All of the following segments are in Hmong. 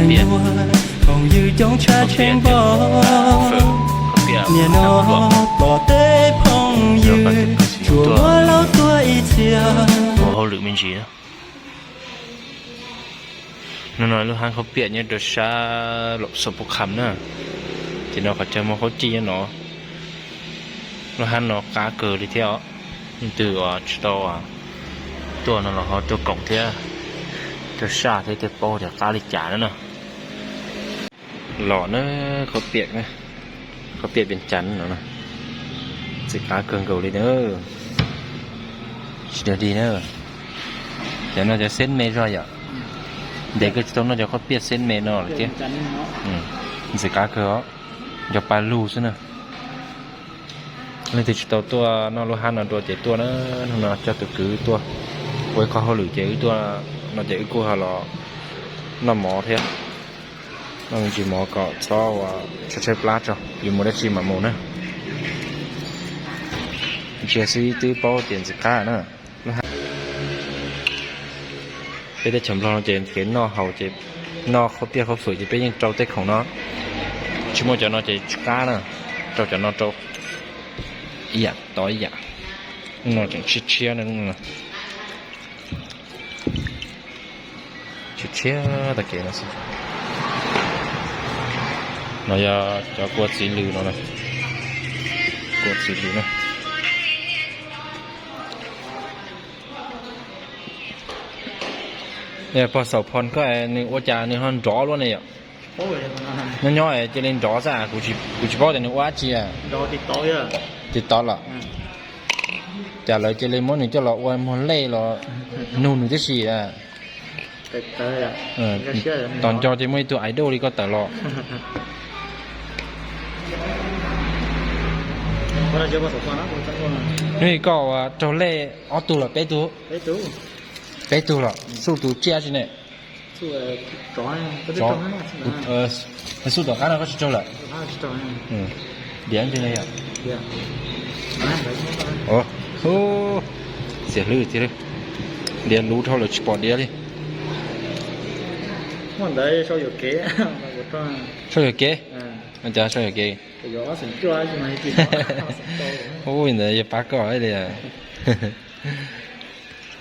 Phooj ywg coob tshaj tsheej npaum, nim no pom tej phooj ywg tsuas muab laub tuag ib txhia. Ua hauj lwm me ntsis. Hnub no lub hab khaub piam nyob rau sab Lom Xos Pub Kham na, ces no qhov chaw muag khaub cij nyob no. Lub hab no qab kawg li thiab os. Leej twg uas tsis tau tuaj no los ho tuaj koom thiab, tuaj saj thiab tuaj paub tias qab li cas na no. Los na, khaub piam, khaub piam Vias Cas no, ntxim qab kawg nkaus li na. Tsis dag dig na. Cov no cov xeeb me zog yom. Ntev kawg tsis tau noj cov khaub piam xeeb me no lawm thiab. Ntxim qab kawg os. Cov pa lug xwb na. Leej twg tsis tau tuaj noj lub hab no dua ces tuaj na. Hnub no coj tus kwv tuaj ua ib qho hauj lwm ces wb tuaj no ces wb kuj ho los noj mov thiab. Noj me ntsis mov kom txhob ua tshaib tshaib plab tso, yuav mus dab tsi mam mus na. Ntsia xwb twb paub tias ntxim qab na. Peb teb chaws Nplog no ces kev noj haus ces noj khaub piam khaub fwm ces peb yeej rau tej khoom no. Tsis muaj cov no ces tsis qab na. Rau cov no rau ib yam tov ib yam. No tseem tshiab tshiab na. Tshiab tshiab tag kev no xwb. No yog cov kua txiv lws no, kua txiv lws na. Pog Xaum Phoo koj nws ua cas nws ho nrov luaj ne yom? Nyob nyob cia li nrov xwb, kuv tsis paub tias nws ua dab tsi. Tiv tov los? Cas lawv cia li muab nws coj los ua muag lej los nug nws tib si. Tos nco ces muaj ib tug idol li koj tawm los. Nws koj ua raug lej ob tug los peb tug? Peb tug los xuj tus tsiaj tsi ne? Xuj tom qab no koj tsis raug lawm? Diav ntsis ne yom? Xiam hlwb tiag li. Diav luv dhau lawm tsis pom diav li. Sau yuam kev. Cas sau yuam kev? Ub, ntawd yog pab koj li.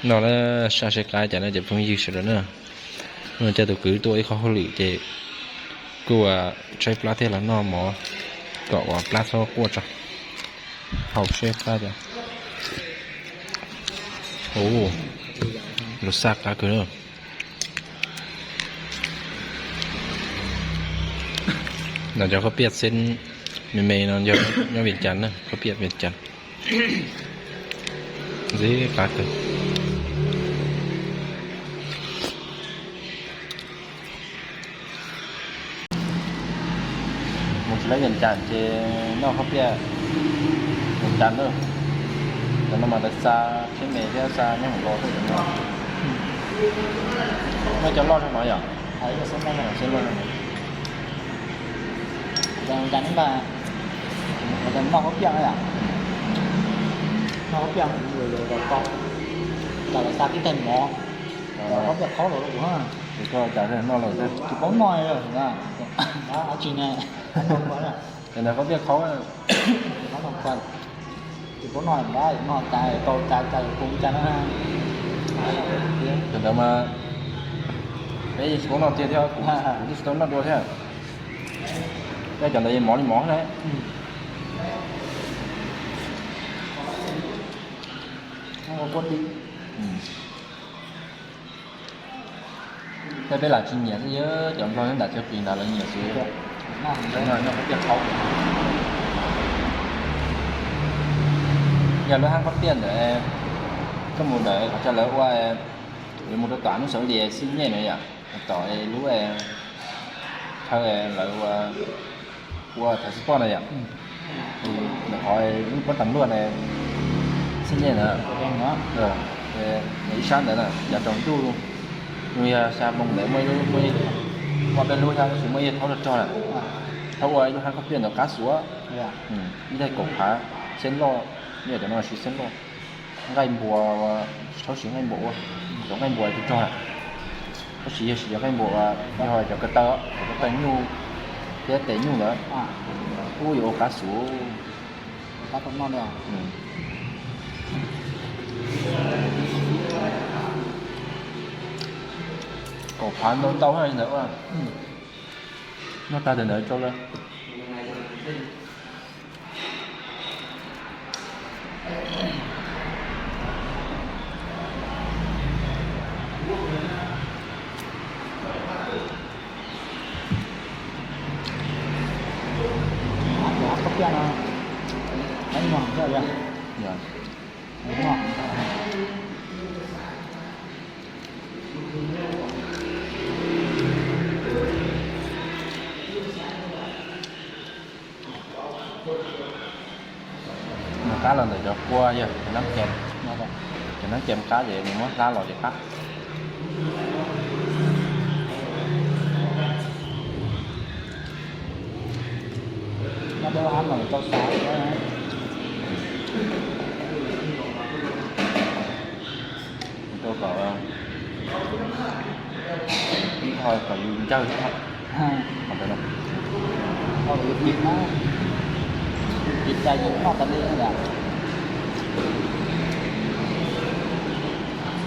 No na, saj seb qab cas no cov phooj ywg sawv daws na. Coj tus kwv tuaj ib qho hauj lwm ces kuj tshaib plab thiab los noj mov kom uas plab txhob quaj tso. Haus seb qab cas. Ub, lub saj qab kawg na. No cov khaub piam xeeb me me no nyob Vias Cas na, khaub piam Vias Cas. Ntxim qab kawg. Mus tsis laib Vias Cas ces noj khaub piam Vias Cas na. Cov no mas lawv xa tsheb me thiab xa nyob hauv los xwb no. Noj cov loj zog no yom? Noj khaub piam, noj khaub piam, cas lawv xa tib tais mov, khaub piam qhaub los, tsis paub noj, dab tsi ne. Khaub piam qhaub, tsis paub noj, noj cas tau cas cas poob cas na. Cov ntawd mas peb yeej tsis paub noj tiag thiab, kuv twb tsis tau noj dua thiab. Tej cov ntawd yeej mov li mov na. Tej peb lam tsis nyiam xwb, cov Nplog nyob nram chaw plis ntawd lawv nyiam xwb. Noj khaub piam qhaub. Yog lub hab khaub piam ntawd, koj mus ntawd qhov chaw lawv ua, yuav mus rau tom lub xeev Lis Xij Nyej na yom, tom lub chaw lawv ua thav xi poj na yom. Ntawm qhov lub pob tas luaj na, Xij Nyej na, ib sab ntawd na, yav tsaus ntuj, nws yog xya moo ntawd muaj ib lub, muaj peb lub xyab tab sis muaj ib thaub rog rog na. Thaub ua ib lub hab khaub piam ntawd qab xuav, ib daig kaum phav, xeeb loj, yog cov no siv xeeb loj. Nqaij npua, tsis tau siv nqaij npua ua, cov nqaij npua rog rog na. Tab sis yog sim cov qeej npua, yog cov ko taw, cov ko taw nyuj thiab tes nyuj ntawd, ub yuav ua qab xwb. Kom phav ntau ntau li ntawd, noj tag ntawm ntawd rau lawm. Nws qab los ntawm cov kua yog cov nab cees, cov nab cees qab ces nws muab hlab los ces qab. Rau kom ib qho kom yus ntsawg thiab.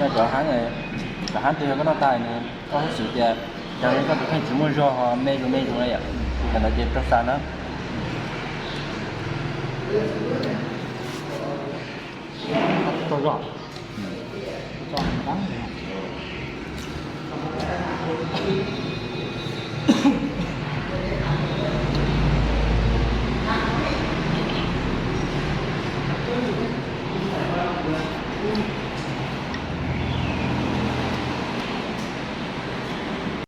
Cov hab, cov hab twg yog koj noj tag nws koj xub xwm tias yog li koj tus kheej tsis muaj zog ho me zus me zus na yom, cov ntawd ces rau xa na.